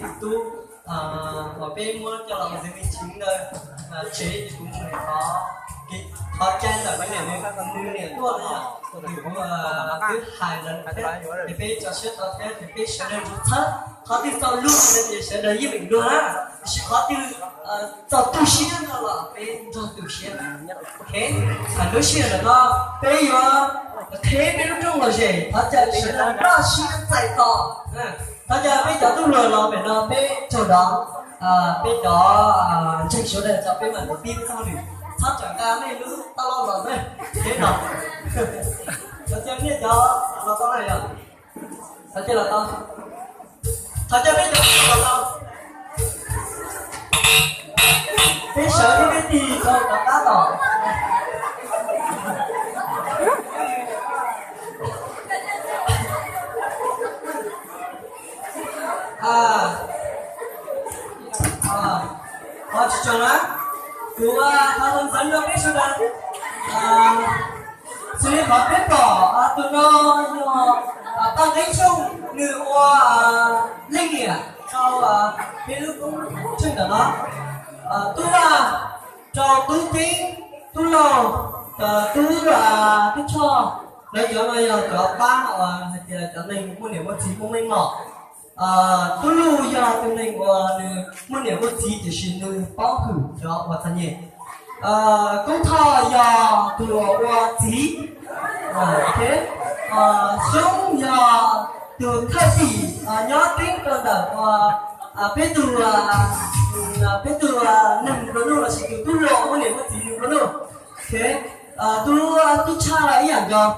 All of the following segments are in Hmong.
Tub uas peb muab coj los ua xeev me chiv ntawd tsev ces kuv tseem thov, thov cai ntawm peb niam, nws niam tuaj no, nws kuv twb hais lawm thiab, ces peb tso siab tau thiab ces peb sawv daws nrog txhawb, qhov twg txaus luag no ces sawv daws yeej meem luag na, tiam sis qhov twg txaus tu siab no los peb nrog tu siab. Ok, lub sij hawm ntawm no peb yuav qheb peb lub rooj lom zem, thov caw sawv daws nrog siab txais tos. Thov caw peb cov tub hluas los pem no peb raug dov, peb cov ntseeg sawv daws tso peb mam li pib txog lwm, txhob tsam nqa nej lub tab loj los na, peb no. Thov caw nej cov los tau na yom. Thov caw los tau. Thov caw peb cov los tau. Peb sawv thiab peb tig rau rov qab tom. Qhov tsis tshua na, kuv thov ntxeev rau peb sawv daws. Xws li qhov peb pom tus no yog Paj Nqeeb Xyooj, nws ua leej niam rau peb lub koob tsheej ntawm no. Tub Vaj rau Tub Ceeb, Tub Lauj, Tub Tub Choj, lawv cov no yog cov pab hais tias cov neeg muaj niam muaj txiv muaj meej mom. Tub Luj yog tus neeg uas nws muaj niam muaj txiv tiam sis nws paub hwm cov uas txom nyem. Koob Thoj yog tus uas ua txiv. Xyoob yog tus thawj tim nyob teeb rau ntawm peb tug, peb tug neeg nplua nuj lossis tus tub hluas muaj niam muaj txiv nplua nuj. Tub, Tub Tshaj los ib yam nkaus.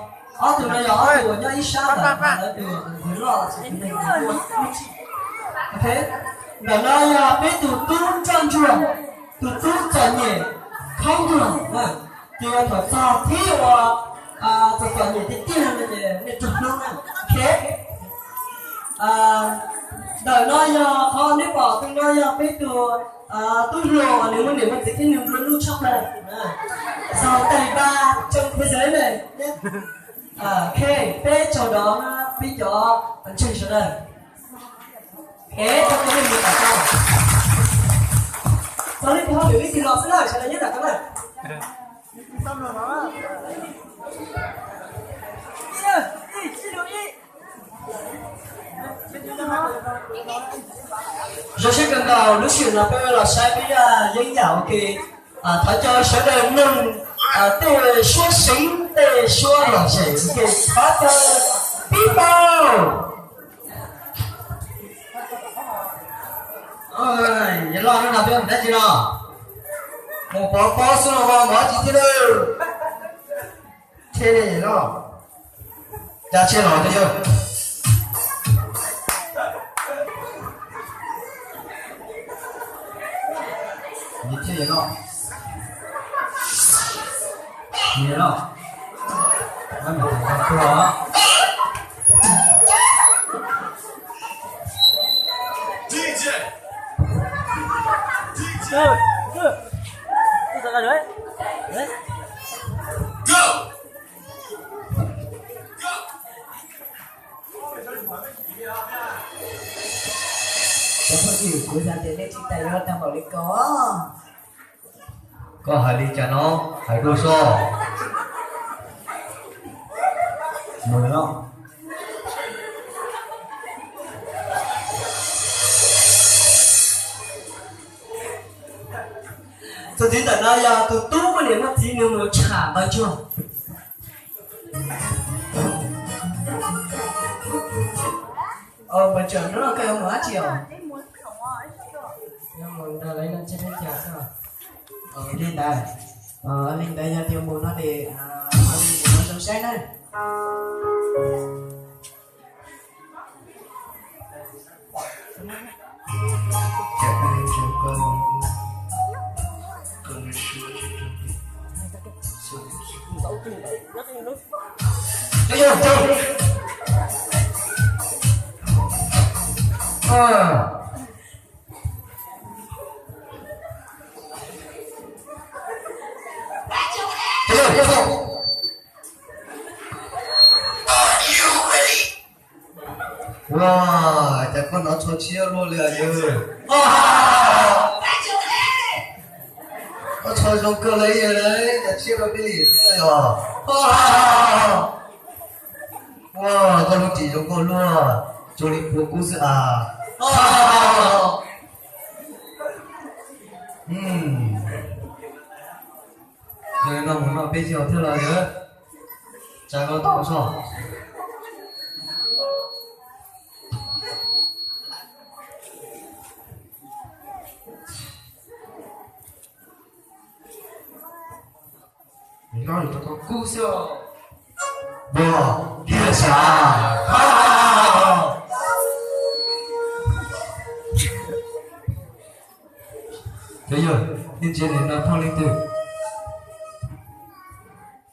Ob tug no yog ob tug uas nyob ib sab ntawm lawv tus ntxhw loj lossis tus neeg nplua nuj. Ntawm no yog peb tus tub ntsoj ntsuag, tus tub txom nyem khaub ntuag, ces yog thaum txog thib uas txom txom nyem tiag tiag no ces nej raug hlub na. Ntawm no yog qhov nej pom tus no yog peb tus tub hluas uas nws muaj niam muaj txiv thiab nws nplua nuj tshaj plaws. Giàu tài ba trong thế giới này. Ok, peb tsaug dov peb cov ntseeg sawv daws. Tau nej mus tom tau. Tau nej mus hauj lwm ib txhis los xwb na, sawv daws nyob nram tau na. Zoo siab kawg nkaus lub sij hawm no peb los saib peb yeeb yam ua ke. Thov caw sawv daws mloog tej suab seev tej suab lom zem ua ke, thov caw pib tau. Yawg loj hnub no peb mus dab tsi no? Mus pov pob xwb los mas mus dab tsi thiab lawm? Tshe li yawg loj, cas tshe los tiag yawg? Yawg loj, yawg loj, Cov phooj ywg, kuv xav tias nej tsis tas yuav tag npaum li ko. Koj hais li cas no, hais dua soj. Mus no. Txog txiv ntawm no yog tus tub muaj niam muaj txiv nws mus tsham npawg ntsuag. Npawg ntsuag, hnub no koj yuav mus dab tsi os? Yuav mus nrog lawv noj tsiab peb caug xwb. Li ntawd, li ntawd yog tias mus no ces ua li mus no zoo saib na. Ua cas koj hnov Txhua tshiab luaj li yawg. Koj txhua zoo kawg li, cas tshiab rau peb li thiab yog. Ua, koj lub ris zoo nkauj luaj, zoo li puav kub xwb as. Yog li no mus noj peb zaug thiab los yawg, tsa koj tau tso. Noj rau koj kub xwb. Npua, kiag sav. Cov yawg, nej ntsia niam no phooj leej twg?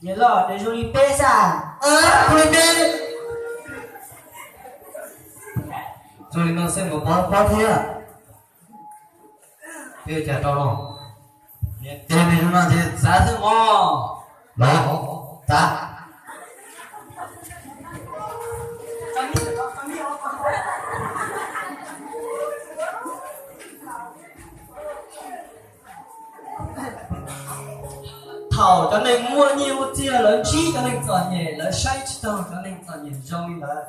Niam loj, nws zoo li peb xwb. Zoo li peb. Zoo li no xwb mas pov pob thiab. Peb ua cas rau los? Niam tes nws zoo no ces txav xwb mog. Los, txav. Thaum cov neeg muaj nyiaj muaj txiag lawv ntsib cov neeg txom nyem, lawv saib tsis taus cov neeg txom nyem zoo li ntawd.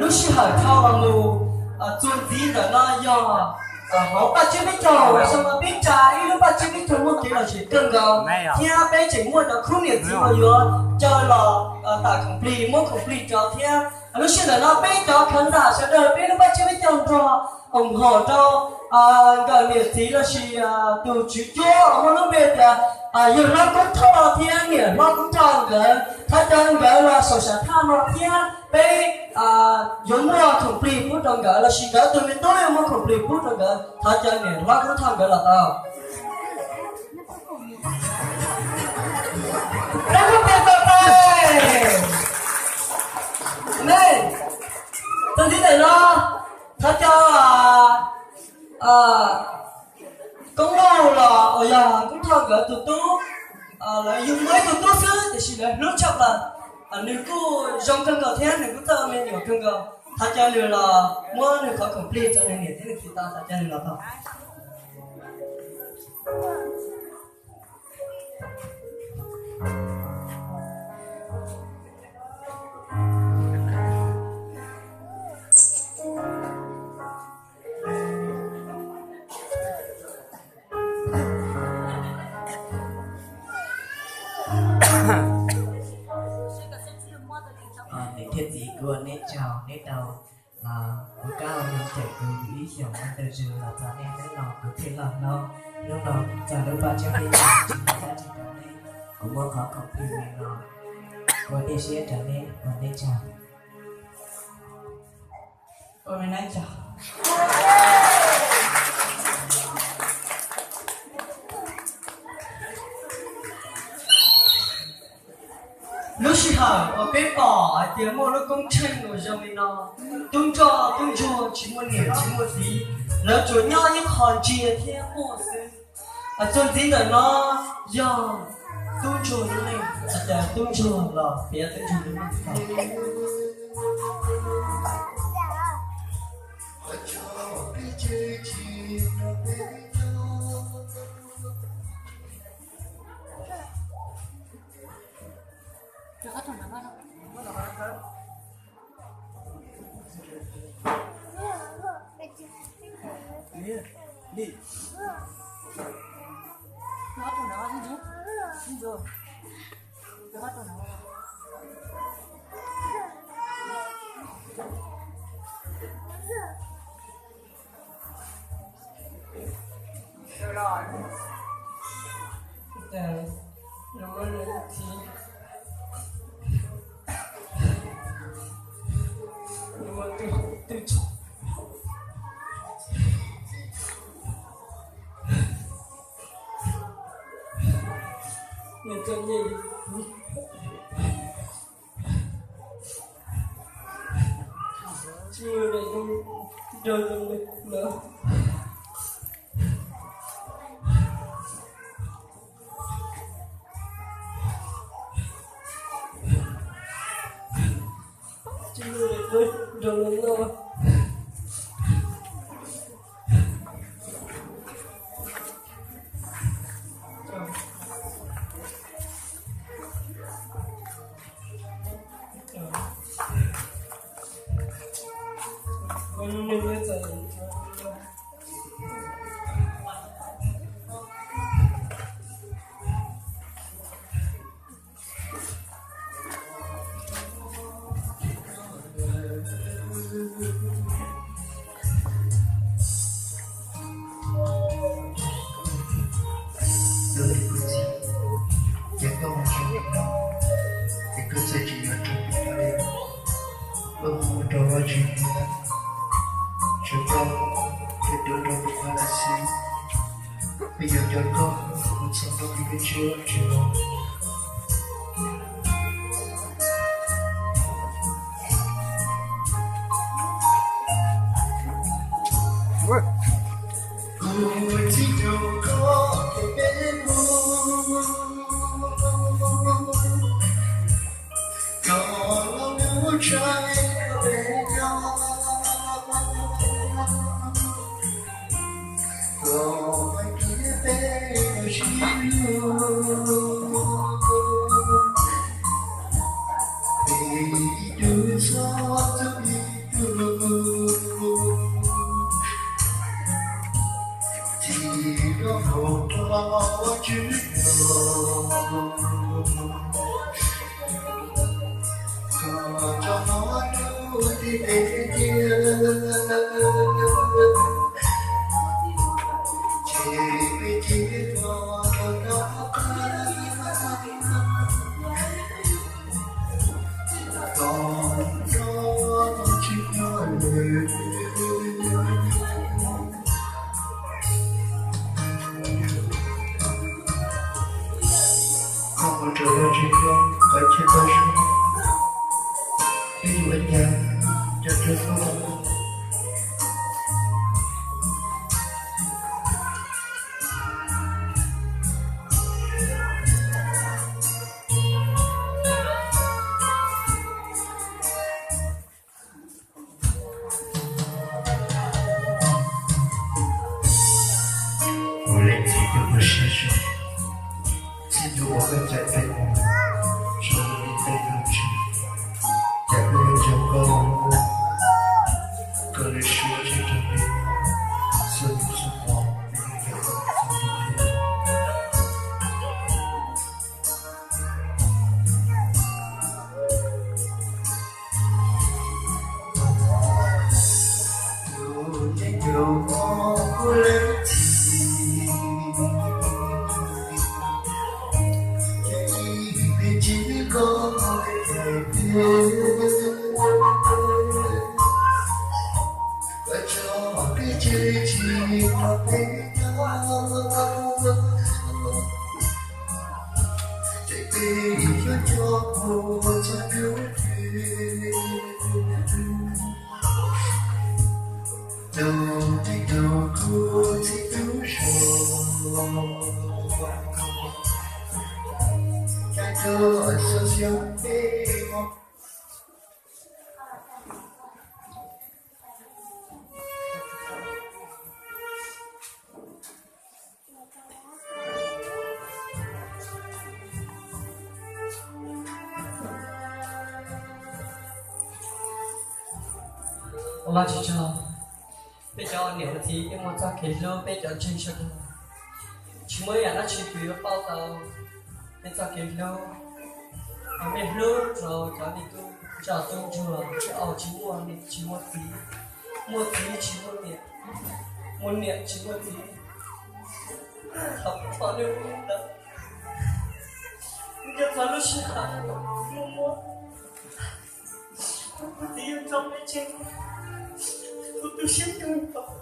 Lub sij hawm dhau los mus, txuas ntxiv ntawm no yog hauv paj tsiab peb caug, xyoo no peb tsa ib lub paj tsiab peb caug muaj kev lom zem kawg nkaus, thiab peb tseem muaj cov khub niam txiv uas yuav caw los tawm khoom plig, muab khoom plig rau thiab. Lub sij hawm ntawm no peb cov khawv ntawm sawv daws peb lub paj tsiab peb caug nrog ủng hộ rau nkawm niam txiv lossis tus tswv cuab uas muaj lub npe tias yawg hlob Koob Thoj thiab niam hlob Koob Thoj nkawd, thov caw nkawd los saum sam thaj no thiab peb yuav muaj khoom plig pub rau nkawd lossis nkawd tus me tub yuav muaj khoom plig pub rau nkawd, thov caw niam hlob Koob Thoj nkawd los tau. Peb kuj tes tau tes. Txuas ntxiv ntawm no, thov caw Koob Lauj los uas yog Koob Thoj nkawd tus tub, lawv yug muaj ib tug tub xwb tiam sis lawv hlub tshaj plaws, nws kuj zoo kawg nkaus thiab nws kuj txawj ua me nyuam kawg nkaus, thov caw nws los muab nws qhov khoom plig rau nws niam thiab nws txiv tau, thov caw nws los tau. Niam thiab txiv, kuv ua neb tsaug, neb tau ua kab ua noog cawm kuv ib xyoos ua ntej zws los txog niaj hnub no kuv thiaj loj hlob. Hnub no txog lub paj tsiab peb caug tsis muaj dab tsi rau neb, kuv muab qhov khoom plig no ua dej siab rau neb, ua neb tsaug. Lub sij hawm uas peb pom hais tias muaj lub koob tsheej uas zoo li no, tub ntsoj tub ntsuag tsis muaj niam tsis muaj txiv, lawv tsuas nyob ib qho ntsia thiab quaj xwb. Txuas ntxiv ntawm no yog tub ntsuag lub neej, tub ntsuag los piav tub ntsuag lub neej. Ces koj mus tsev, ces koj txawm tsis yuav rau kuv li. Koj mus rau Vajtswv, tsuav koj thiaj tuav rau kuv pab lawm xwb. Peb yuav coj koj mus txog rau peb tus Tswv los. Kuv txib rau koj ces peb mus, koj los lub tshais rau peb nyob, koj mas kiag peb sib hlub, peb ib tug txhob txog ib tug. Txij no mus rau Vajtswv, koj tso hnob rau tim peb tiag, ces peb thiaj tau rov qab tos nrog Vajtswv nyob lawm. Koj mus rau Vajtswv, koj qhov chaw tau zoo, peb yuav ua cas coj raws koj. Kuv Leej Txiv tus khuv siab zoo, txij hnub uas koj cawm peb mus, txog li tej hnub no, cas peb yuav nco koj, koj lub suab tseem rau peb, txhua hnub txhua hmo peb yeej nco koj txog li thiab. Tus neeg nco koj kuv Leej Txiv, ces ib pliag ntsis koj mam li los, koj tso peb tseg tsis rau peb nyob, ces peb yuav coj koj txog hnub twg. Tus neeg nco koj kuv Txiv tub so, cas koj xav xyuas peb. Ua Vajtswv tsaug, peb cov niam ua txiv peb muaj txoj kev hlub peb cov ntseeg sawv daws, tsis muaj ib yam dab tsi pab yuav pauj tau peb txoj kev hlub. Hos peb hlub rau cov me tub ntsuag tub ntsuag, tsis muaj niam tsis muaj txiv, muaj txiv tsis muaj niam, muaj niam tsis muaj txiv. Thaum pom nej ua li ntawd, kuv nco txog lub sij hawm muaj muaj, kuv txiv yug tau peb tsev, kuv tu siab kawg nkaus.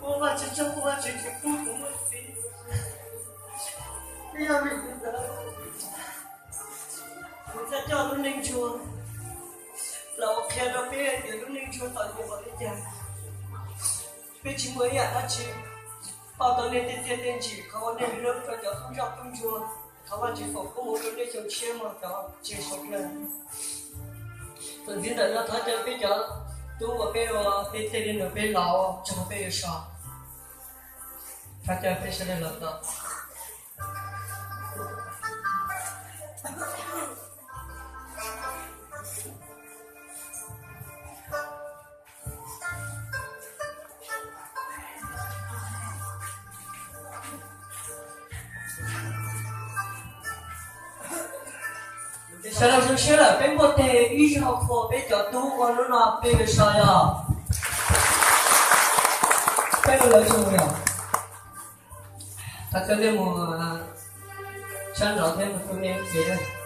Ua Vajtswv tsaug, ua Vajtswv tseem pub kuv muaj txiv. Yog li ntawd, kuv thiaj coj lub neej ntsuag los ua qhia rau peb tias lub neej ntsuag txom nyem npaum li cas. Peb tsis muaj ib yam dab tsi pauj tau nej tej txiaj tej ntsig, qhov uas nej hlub rau cov tub ntsuag tub ntsuag, thov Vajtswv foom koob hmoov rau nej xyoo tshiab mog cov ntseeg sawv daws. Txuas ntxiv ntawm no thov caw peb cov tub uas peb ua peb tej li nus peb los tso peb yuav so. Thov caw peb sawv daws los txog. Sawv daws zoo siab lawm, peb muaj teg ib zaug qhuas peb cov tub ua hnub no peb yuav so yog peb ua lawv zoo yog. Thov caw nej mus sab nraud thiab mus tu nej lub cev.